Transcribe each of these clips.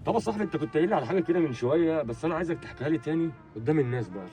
طب يا صاحبي انت كنت قايل لي على حاجة كده من شوية، بس انا عايزك تحكيها لي تاني قدام الناس بقى.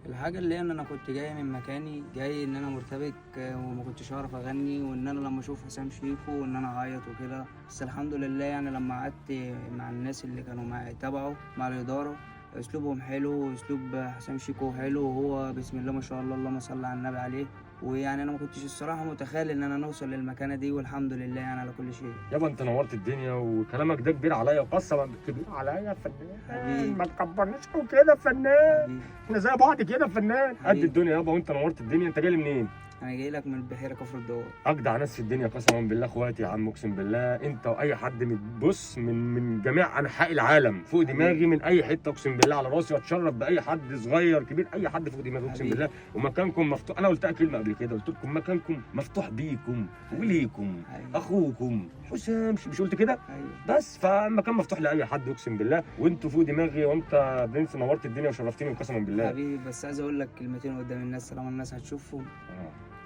الحاجة اللي هي ان انا كنت جاي من مكاني، جاي ان انا مرتبك وما كنتش اعرف اغني، وان انا لما اشوف حسام شيكو وان انا اعيط وكده. بس الحمد لله يعني لما قعدت مع الناس اللي كانوا معايا تبعه مع الإدارة، اسلوبهم حلو واسلوب حسام شيكو حلو، وهو بسم الله ما شاء الله اللهم صل على النبي عليه. ويعني انا ما كنتش الصراحة متخيل ان انا نوصل للمكانه دي، والحمد لله يعني على كل شيء. يابا انت نورت الدنيا، وكلامك ده كبير عليا، وقسما كبير عليا يا فنان. حبيبي. ما تكبرنيش قوي كده يا فنان، حبيبي. احنا زي بعض كده يا فنان. قد حبيبي. الدنيا يابا، وانت نورت الدنيا. انت جاي لي منين؟ انا جاي لك من البحيرة كفر الدوار. اجدع ناس في الدنيا قسما بالله، اخواتي يا عم، اقسم بالله. انت واي حد بص من جميع انحاء العالم فوق دماغي، من اي حتة اقسم بالله على راسي، واتشرف باي حد صغير كبير، اي حد فوق دماغي اقسم حبيبي. بالله. ومكانكم مفتوح، انا قلتها كلمة قبل كده، قلت لكم مكانكم مفتوح بيكم وليكم. حبيبي. اخوكم حسام، مش قلت كده؟ ايوه. بس فمكان مفتوح لاي حد اقسم بالله، وانتوا فوق دماغي. وانت برنس، نورت الدنيا وشرفتني قسما بالله. حبيبي، بس عايز اقول لك كلمتين قدام الناس طالما الناس هتشوفهم.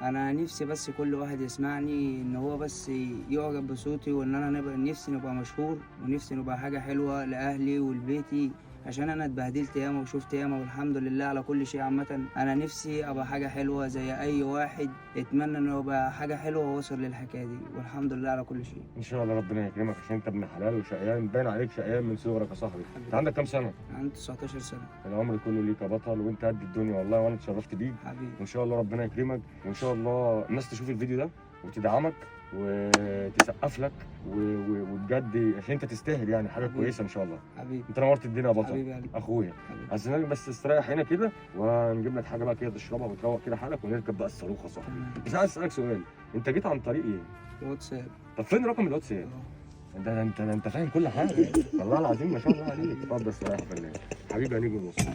انا نفسي بس كل واحد يسمعني ان هو بس يعجب بصوتي، وان انا نبقى نفسي نبقى مشهور، ونفسي نبقى حاجة حلوة لاهلي ولبيتي، عشان انا اتبهدلت ياما وشفت ياما، والحمد لله على كل شيء. عامة انا نفسي ابقى حاجة حلوة زي اي واحد اتمنى انه يبقى حاجة حلوة ووصل للحكايه دي، والحمد لله على كل شيء. ان شاء الله ربنا يكرمك، عشان انت ابن حلال وشقيان، باين عليك شقيان من صغرك يا صاحبي. انت عندك كام سنة؟ عندي 19 سنة. العمر كله ليك يا بطل، وانت قد الدنيا والله، وانا اتشرفت بيك. حبيبي. وان شاء الله ربنا يكرمك، وان شاء الله الناس تشوف الفيديو ده وتدعمك وتسقف لك وبجد عشان انت تستاهل يعني حاجة حبيبي. كويسة ان شاء الله. حبيبي. انت نورت الدنيا يا بطل. حبيبي يا قلبي. اخويا. حبيبي. عايزينك بس استريح هنا كده، وهنجيب لك حاجة بقى كده تشربها وتروق كده حالك، ونركب بقى الصاروخ يا صاحبي. تمام. بس عايز اسالك سؤال، انت جيت عن طريق ايه؟ واتساب. طب فين رقم الواتساب؟ اه. ده انت فاهم كل حاجة والله العظيم، ما شاء الله عليك. اتفضل استريح يا فنان حبيبي، يا نجم مصر.